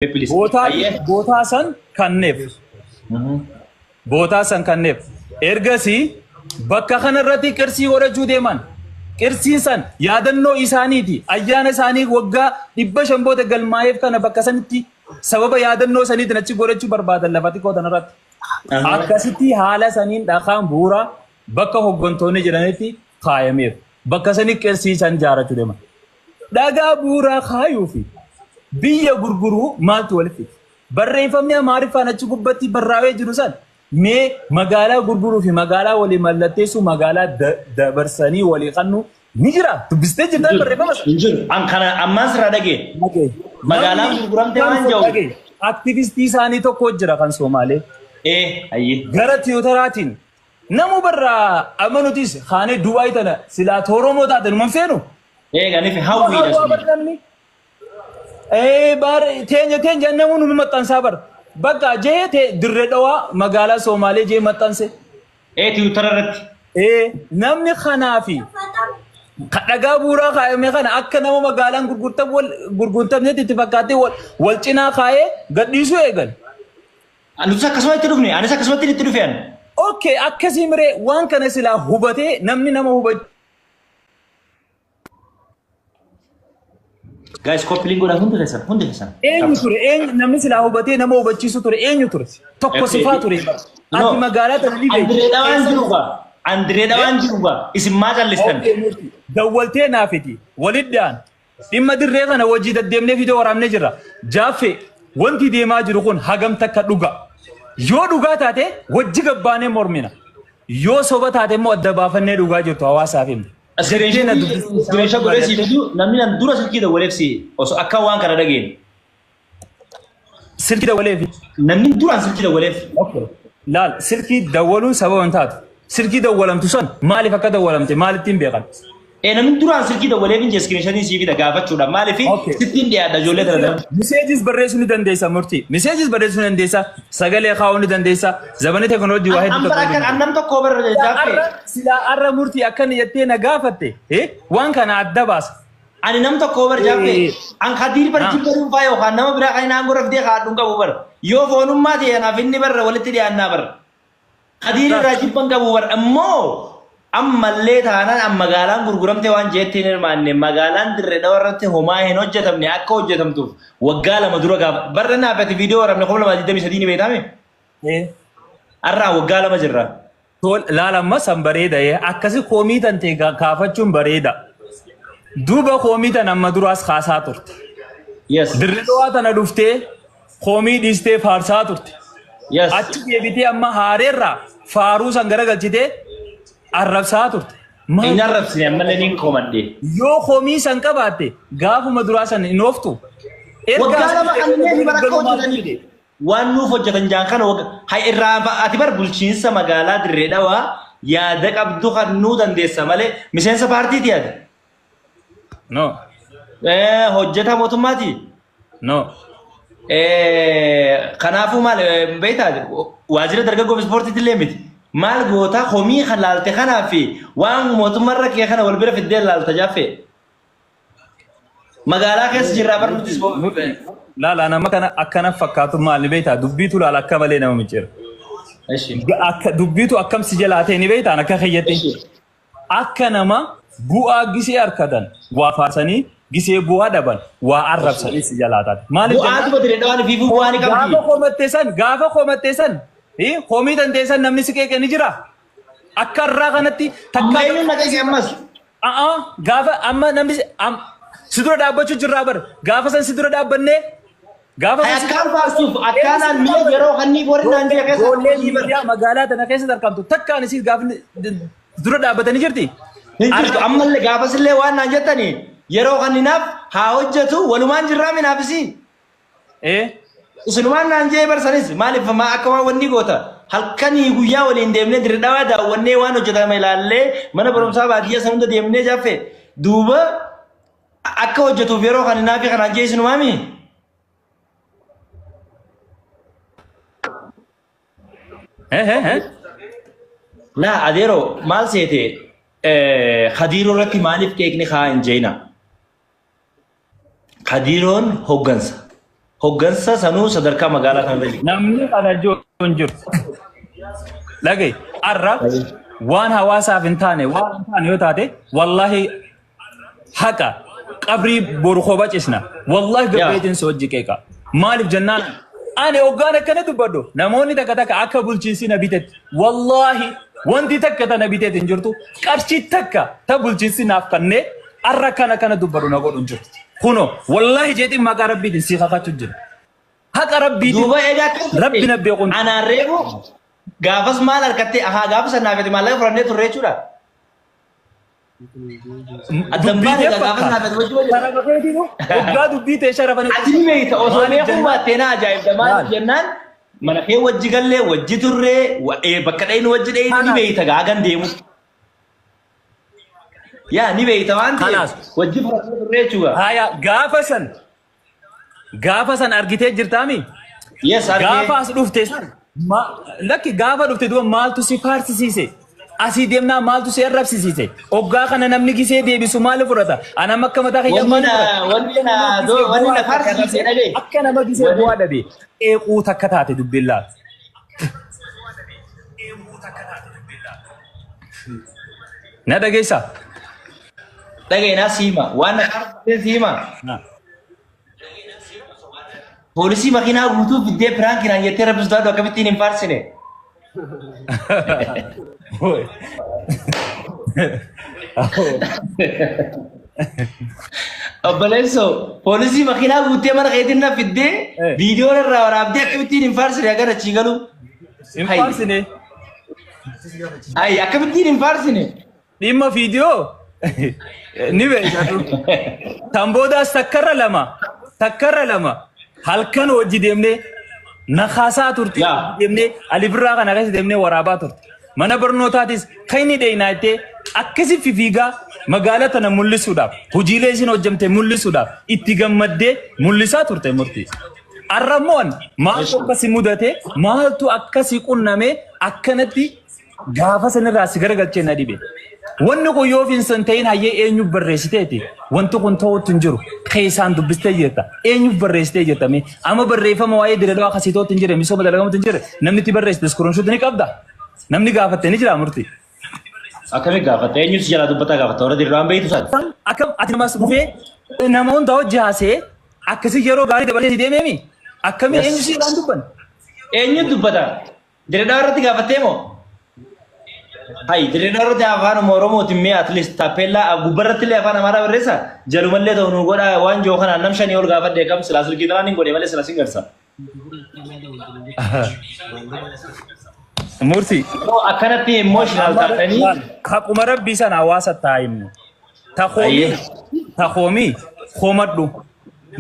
Please. Bootaa Ayyee. bootaa san kanneef. Bootaa san kanneef. Ergasii bakka kanarratti qirsii godhachuu deeman. Qirsiin san yaadannoo isaaniiti. Ayyaana isaanii waggaa 500 booda galmaa'eef kana bakka sanitti sababa yaadannoo saniitiin achi godhachuu barbaadan lafa xiqqoo tanarratti. Akkasitti haala saniin dhakaan bu'uura bakka hooggantoonni jiranitti kaayameef. Bakka sanii qirsii san ijaarrachuu deeman. Dhagaa bu'uuraa kaayuu fi biyya gurguruu maaltu walitti fide? Barreeffamni Amaariffaan achi gubbatti barraa'ee jiru san mee magaalaa gurguruu fi magaalaa walii mallatteessuu magaalaa dabarsanii walii kannu ni jira. Dubbistee jirtan barreeffama sana. Hin jiru. An kana ammaan sirraa dhagee. Magaalaan Namni gurguramte waan kan jiru. dhagaye, aktivistii isaanii tokko jira kan Somaalee. Ee ayyee. Gara Tiyootaraatiin namu barraa amma nutis kaanee Dubaay tana silaa Oromoo taate numan feenu. Ee ganiif hawwiidha Hawwaa sun. bar namni. Ee bar teenya teenya namuu nu maxxansaa bar. Bakka jee te dirree dhawaa magaalaa Somaalee jee maxxanse. Ee Tiyootara irratti. Ee namni kanaa fi ka dhagaa bu'uuraa kaayame kana akka nama magaalaan gurgurtam wal gurgurtamnetti itti fakkaatee wal wal cinaa kaayee gadhiisuu eegal. Nutis akkasuma itti dhufne. Anis akkasumatti itti dhufe an. Okay, akkasii miree waan kana silaa hubatee namni nama hubachuu Guys, copy link godhaa hundi keessan hundi keessan. Eenyu ture? Eenyu namni silaa hubatee nama hubachiisu ture eenyu ture? Tokko sifaa ture. Ati magaalaa tana ni beekti. Andiree dhawaan jiru gaa. Andiree dhawaan jiru gaa. Isin maa callistan? Dawwaltee naafiti. Walidhaan. Dhimma dirree kana wajjii deddeemnee fidee waraabnee jirra. Jaaffee wanti deemaa jiru kun hagam takka dhuga. Yoo dhugaa taate wajji gabbaanee mormina. Yoo soba taate immoo adda baafannee dhugaa jirtu hawaasaaf himna. Jettee na dubbistee Iskiriinsha godhee si fidu namni nan dura silkii dawwaleef si osoo akka waan kana dhageen. Silkii dawwaleefi. Namni duraan silkii dawwaleef. Laal silkii dawwaluun sababa hin taatu. Silkii dawwalamtu san maaliif akka dawwalamte maalittiin beekan? Ee namni duraan silkii dawwaleef hin jee iskiriinshatiin sii fida gaafachuudha. Maaliif Okay. sittiin dhiyaadha ijoollee tana dara. Miseejis barreessuu ni dandeessa murtii. Miseejis barreessuu ni dandeessa. Sagalee kaa'uu ni dandeessa. Zamanni teekinooloojii waa hedduu An bara akka an nam tokko bara jaaffee. Silaa arra murtii akkana jettee na gaafatte waan kana adda baasa. Ani nam tokko bara jaaffee. An kadiir bara jibba dhuunfaa yookaan nama biraa kan inni aangoo raftee kaadhuun qabu bara. Yoo foonummaa ta'e anaaf inni barra walitti dhiyaannaa bara. Kadiir irraa jibban qabu bara. Ammoo ammallee taanaan an magaalaan gurguramte waan jeetti hin hirmaanne magaalaan dirree dhawa irratti homaa hin hojjetamne akka hojjetamtuuf waggaa 2 dura gaafa barra naaf ati viidiyoo waraabne 2023 ni beektaame? Har'aa waggaa 2 jirra. Tol laala amma san bareeda akkasi koomii tan ta'e kaafachuun bareeda. Duuba koomii tan amma duraas kaasaa turte. Yes. Dirree dhawaa tana dhuftee koomii dhiistee faarsaa turte. Yes. Achi deebitee amma haareerraa faaruu san garagalchitee arrabsaa turte. Hin arrabsine ammallee niin koomadhe. Yoo koomii san qabaatte gaafuma duraa san hin ooftu. Waggaa 2 kanneen bara akka hojjetaniif waan nuuf hojjetan jaan kana hay irraa ati bar bulchiinsa magaalaa dirree dhawaa yaada qabdu kan nuu dandeessa malee miseensa paartiiti ati. No. Hojjetaa mootummaati. No. Kanaafuu maal beektaa waajjira dargaggoo fi ispoortiitti illee miti. Maal goota komii kan laalte kanaa fi waan mootummaarra kee kana wal bira fiddee laalta jaaffee. Magaalaa keessa jirraa bar nuti Laala nama kana akkana fakkaatu maal ni beektaa dubbiitu laala akka malee nama micciira. Akka dubbiitu akkam si jalaa ta'e ni beektaan akka keeyyatti. Akka nama bu'aa gisee harkatan waa faarsanii gisee bu'aa dhaban waa arrabsanii si jalaa taate. Maaliif Bu'aa jennaan? tuba dirree dhawaan fi bu'aa ni qabdi. Gaafa komattee san gaafa komattee san komii dandeessan namni si qeeqe ni jira. Akka irraa kanatti Amma takka eenyuun na qeeqe ammas? A'aa gaafa amma namni si dura dhaabbachuu jirraa bar gaafa san si dura dhaabbannee gaafa Hay san si akkaan faarsuuf akkaanaan mi'a yeroo kannii warri naan jee keessa Ijoolleen miidiyaa magaalaa tana keessatti argamtu takkaan isii gaafa dura dhaabbatanii jirti. Hin jirtu ammallee gaafasillee waan naan jettanii yeroo kanninaaf haa hojjetu walumaan jirraa minaafisii. Isinumaan naan jee barsanis maaliif maa akka waan wanni goota halkanii guyyaa waliin deemnee dirree dhawaa daawwannee waan hojjetame ilaallee mana barumsaa baadiyyaa san hunda deemnee jaffe duuba akka hojjetuuf yeroo kanninaa fi kanaan jee isinumaami. Laa adeeroo maal seete Kadiiroo irratti maaliif qeeqni kaa hin jeena? Kadiiroon hoggansa. Hoggansa sanuu sadarkaa magaalaa kanarra jiru. Namni kana jiru hin jiru. Dhagaye arra waan hawaasaaf hin taane waan hin taane yoo taate wallaahi haqa qabrii boru kopha cisna. Wallaahi gabbeetiin si hojii qeeqa. Maaliif jennaan ani hoggaan akkana dubbadhu namoonni takka takka akka bulchiinsi na bitetti wallaahi wanti takka ta na biteet hin jirtu, qarshii takka ta bulchiinsi naaf kannee arra kana kana dubbadhu na godhu hin jirtu. Kuno wallaahi jeetiin maqaa rabbiitiin si kakachuu jira. Haqa rabbiitiin Duuba egaa akkas rabbi na beekuun. Anaan reebu gaafas maal harkattee ahaa gaafa sana naafete maallaqa fudhannee turre jechuudha. Addan baane egaa gaafas naafete wajji wajji. Sharafa keetiinu hoggaa dubbii ta'e sharafanii. Ati ni beekta osoo Maaliif beekuu jennaan? baattee na ajaa'ibda maaliif jennaan mana kee wajji gallee wajji turree bakka dhayinu wajji dhayinu ni Kanaaf. beekta gaa hagan deemu. Yaa ni beekta waan ta'eef Kanaaf. wajji fudhannee turree jechuudha. Haya gaafa san argitee jirtaami? Yes argee. Gaafa as dhufte san lakki gaafa dhufte duba maaltu si faarsisiise? Asii deemnaa maaltu si arrabsisiise? Hoggaa kana namni gisee deebisu maali fudhata? Anam akka mataa kiyyaa Wanni maali na fudhata? wanni na wanni na faarsisiise dhagaye. Akka nama gisee bu'aa dhabe qeequu takka taate dubbiin laata. Na dhageessaa? Dhagaye naa siima waan na faarsisiise siima. Poolisii makiinaa guutuu fiddee prank naan jettee rabbi sodaadhu akkamittiin hin faarsine. Hoi. Obboleessoo poolisii makiinaa guuttee mana keetiin na fiddee viidiyoon irraa waraabdee akkamittiin hin faarsine agar achii galu. Hin faarsine. Ayi akkamittiin hin faarsine. Dhimma viidiyoo ni beekatu. Tan boodaas takkarra lama halkan hojii deemnee nakaasaa turte deemnee alibirraa kana keessa deemnee waraabaa turte. Mana barnootaatis kan inni dheeyinaa jettee akkasi fiigaa magaalaa tana mul'isuudhaaf hojiilee isin hojjamte mul'isuudhaaf itti gammaddee mul'isaa turte murtii. Arrammoon maaltu akkasi mudate, maaltu akkasi qunname, akkanatti gaafa sanirraa si garagalchee na dhibe. Wanni kun yoo hin ta'in hayyee eenyuuf barreessiteeti? Wanti kun ta'uutti hin jiru. Keessaan dubbistee jirta. Eenyuuf barreessitee jirta mee? Amma barreeffama waa'ee Dirredawaa akkasii ta'uutti hin jire, misooma dalagamuutti hin jire. Namni itti barreessite screenshot ni qabda. Namni gaafatte ni jira murtii. Akkamitti gaafatte? Eenyutu si jalaa dubbataa gaafatta? Warra Dirredawaan beektu isaati. Akkam ati namas dhufee nama hunda hojii haasee akkasii yeroo gaarii dabalee si deemeemi? Akkamiin eenyu si irraan dubban? Eenyutu dubbata? Dirredawaa irratti gaafattee moo? Hai, Dirredawaa irratti afaan Oromootiin mee at least taappellaa gubbarratti illee afaan Amaaraa barreessa. Jalumallee ta'u nu godha waan jiru kanaan nam shanii ol gaafadhe kam silaa silkii tanaan hin godhe malee silaa sin garsa. Murtii. Akkanatti emotional taatanii. Haquma rabbii sana hawaasa taa'imnu. Takoomii takoomii komadhu.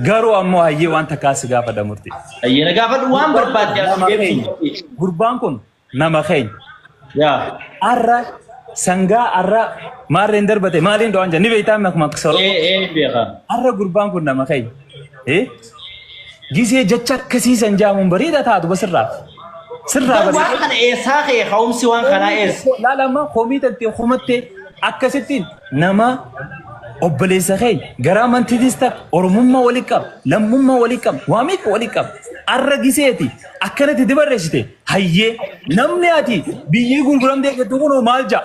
Garuu ammoo hayyee waan takkaa si gaafadha murtii. Ayyee na gaafadhu waan barbaadde as Nama deebisuu. keenya. Gurbaan kun nama keenya. Yaa. Arra sangaa arra maarreen darbate maaliin do'an jedhan ni beektaa maqsaroo. Ee ee beeka. Arra gurbaan kun nama keenya. Gisee jecha akkasiisan jaamuun bareeda taatu basirraa. Sirraa Waan bareeda. kana eessaa ka'e ka'umsi waan kanaa eessa? Laalama komii tattee komattee akkasittiin nama obboleessa keenya garaa amantiitis ta'a oromummaa walii qaba, lammummaa walii qaba, waa meeqa walii qaba. Arra giseeti akkanatti itti barreessite hayyee namni ati biyyii gurguramtee jettu kunoo maal ja'a?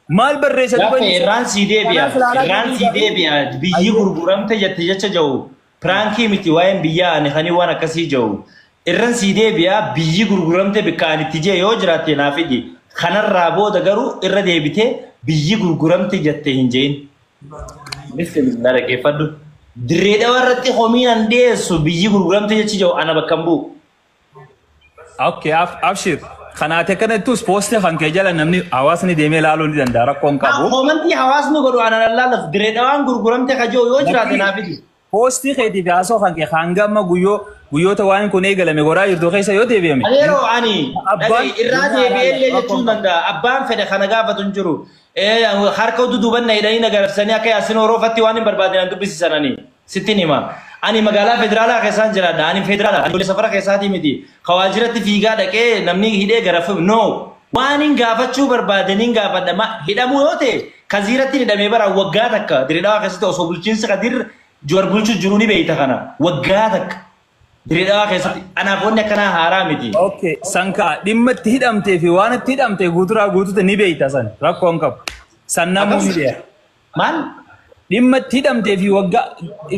Maal barreessa? Gaafa irraan sii deebi'a. Irraan sii deebi'a. Biyyi gurguramte jette jecha jiru. Prank miti waa'een biyyaa ani kanii waan akkasii jiru. Irraan sii deebi'a biyyi gurguramte bikka ani itti jee yoo jiraatte naa fidi. Kanarraa booda garuu irra deebitee biyyi gurguramte jette hin jeein. Listen na dhaggeeffadhu. Dirree Dhawaa irratti homiin an dhiyeessu biyyi gurguramte jechi jiru ana bakka hin bu'u. Okay, abshir. Kanaate kanattus post kan kee jala namni hawaasni deemee ilaaluu ni danda'a, rakkoon qabu. Comment hawaasni godhu ana lallaalaaf Dirree Dhawaan gurguramte kajoo yoo jiraate naa fidi. Post keetii fi haasoo kan kee hanga amma guyyoo guyyoota waan kun eegalame godhaa jirtu keessa yoo deebi'ame. Yeroo ani Abbaan irraa deebi'ee jechuun danda'a. Abbaan fedhe kana gaafatu hin jiru. Harka duduban na hidhanii na garabsanii akka yaasin horoofatti waan hin barbaadne na dubbisiisan ani. Sittin hima. Ani magaalaa federaalaa keessaan jiraadha. Ani federaala. Ani ijoollee safara keessaatii miti. Kawaajirratti fiigaa dhaqee namni hidhee garafu. No. Waan hin gaafachuu barbaade hin gaafadha. Hidhamuu yoo ta'e kaziiratti hidhamee bara waggaa takka Dirredawaa keessatti osoo bulchiinsi Kadir Juwar bulchuu jiru ni beeyta kana. Waggaa takka. Dirree Dhawaa keessatti anaaf wanni akkanaa haaraa miti. Okay, san kaa dhimma itti hidhamtee fi waan itti hidhamte guuturaa guutuutti ni beeyta san rakkoo hin qabu. San namuu ni beeka. Maal? Dhimma itti hidhamtee fi waggaa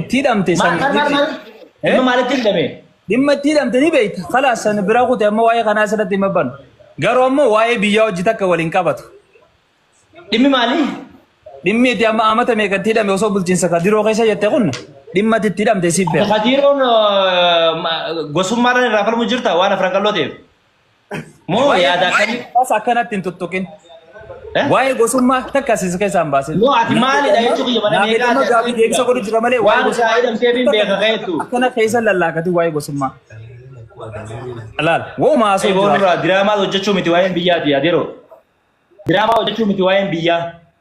itti hidhamte san. Maal maal maal? Dhimma maalitti hidhame? Dhimma itti hidhamte ni beeyta. Kalaas san biraa kute amma waa'ee kanaa asirratti hin mabbannu. Garuu ammoo waa'ee biyyaa hojii takka waliin qabatu. Dhimmi maali? Dhimmi itti amma amata meeqatti hidhame osoo bulchiinsa kadiroo keessa jette kun dhimma itti hidhamte siif beeka. Kadiroon gosummaadhaan irraa falmu jirta waan afran qalloo ta'eef. Moo yaada akkamii? As akkanatti hin tuttuqin. Waa'ee gosummaa takka asii keessaa hin baasin. Moo ati maalidha jechuu kiyya mana Naaf meeqaa dhimma gaaffii deebisa godhu jira malee waa'ee Waan isaa hidhamteef hin beeka keetu. Akkana keessa lallaakati waa'ee gosummaa. Laal, wooma haasoo jira. Boonurraa diraamaa hojjechuu miti waa'een biyyaati adeeroo. Diraamaa hojjechuu miti waa'een biyyaa.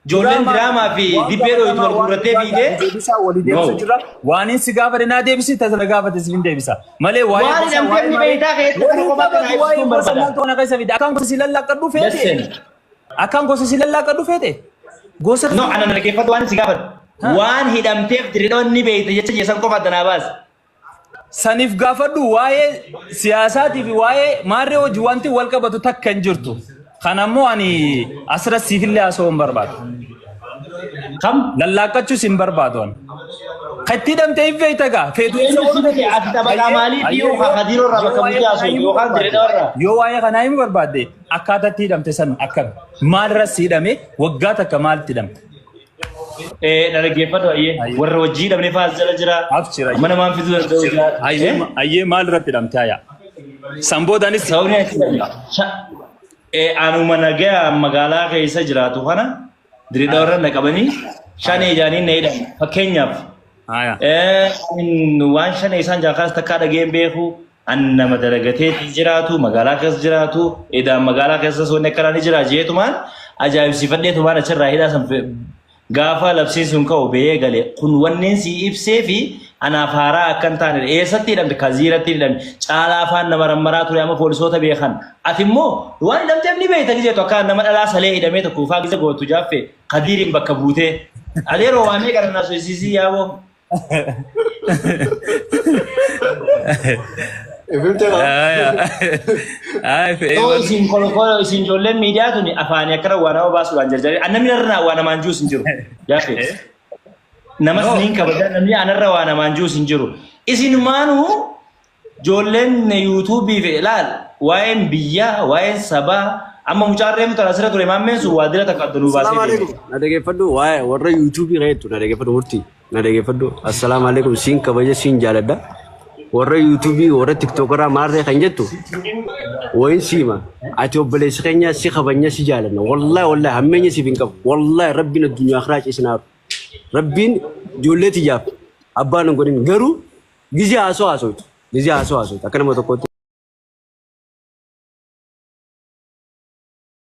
Ijoolleen diraamaa fi dibbee dhooytu wal guurrattee fiigdee. Deebisaa walii deebisu jira. Waan inni si gaafate naa deebisi tasa gaafate si hin deebisa. Malee waa'ee Waan hidhamteef ni beektaa keessatti kana kophaa kana ibsuun gosa barbaada. maaltu kana keessa fide akkaan gosa si lallaaqadhu feete. Listen. Akkaan gosa si lallaaqadhu feete. Gosa No, ana dhaggeeffatu waan si gaafatu. Waan hidhamteef dirreedhaan ni beekte jecha jeessan qofa adda naa baase. Saniif gaafadhu waa'ee siyaasaatii fi waa'ee maarree hojii wanti wal qabatu takka hin jirtu. Kanammoo ani asirra siifillee haasa'uu hin barbaadu. Kam? Lallaaqachuus hin barbaadu ani. Kan itti hidhamtee hin feete gaa. Feetu Eenyu si fete? Ati taphataa maaliif yookaan Kadiiroo irraa bakka buutee haasoftu yookaan dirreedhaa irraa? Yoo waa'ee kanaa himuu barbaadde akkaataa itti hidhamte san akkami? Maalirra si hidhame? Waggaa takka maalitti hidhamte? Na dhaggeeffadhu ayyee. Warra wajjii hidhamne fa'aa as jala jira. Af jira. Mana maan fiduu danda'u jira. Ayyee maalirratti hidhamte hayaa? San boodaanis Sababni ati hidhamte. Anuma nagaa magaalaa keessa jiraatu kana dirreedhaa irra na qabanii shan ijaanii na hidhan. Fakkeenyaaf waan shan isaan jaakaas takkaa dhageen beeku an nama dalagatee jiraatu magaalaa keessa jiraatu edaan magaalaa keessa wanni akkanaa ni jira jeetumaan ajaa'ibsiifadheetumaan achirraa hidhaa san gaafa labsiin sun ka'u ba'ee gale kun wanneen si ibsee fi anaaf haaraa akka hin taane eessatti hidhamte kaziiratti hidhamte caalaa afaan nama rammaraa ture amma poolisoota beekan ati immoo waan hidhamteef ni beekta gizeetu akka nama dhalaa salee hidhamee tokko ufaa gize gootu jaaffe kadiiriin bakka buutee adeeroo waan meeqa na soisiisii yaaboo. Yoo isin kolokolo isin ijoolleen miidiyaa tuni afaanii akkana waa nama baasuudhaan jarjaree namni narra waa namaan jiruus hin jiru. Jaafe. Namas niin kabaja namni anarra waa namaan jiruus hin jiru. Isin maanuu ijoolleen yuutuubii fi ilaal waa'een biyyaa waa'een sabaa amma mucaan reefu tana asirra ture maammeen sun waa dira takka adda nuu baasee Assalamu deeme. alaikum. Na dhaggeeffadhu waa'ee warra yuutuubii reettu na dhaggeeffadhu murtii. Na dhaggeeffadhu. Assalaamu alaikum siin kabaja siin jaaladha. Warra yuutuubii warra tiktookaraa maarree kan jettu wayin siima. Ati obboleessa keenya si kabajna si jaalanna. Wallaahi wallaahi hammeenya siif hin qabu. Wallaahi rabbiin addunyaa akiraa ciisinaaru. Rabbiin ijoollee tiyyaaf abbaan hin godhin garuu gizee haasoo haasootu. Gizee haasoo haasootu akka nama tokkootti.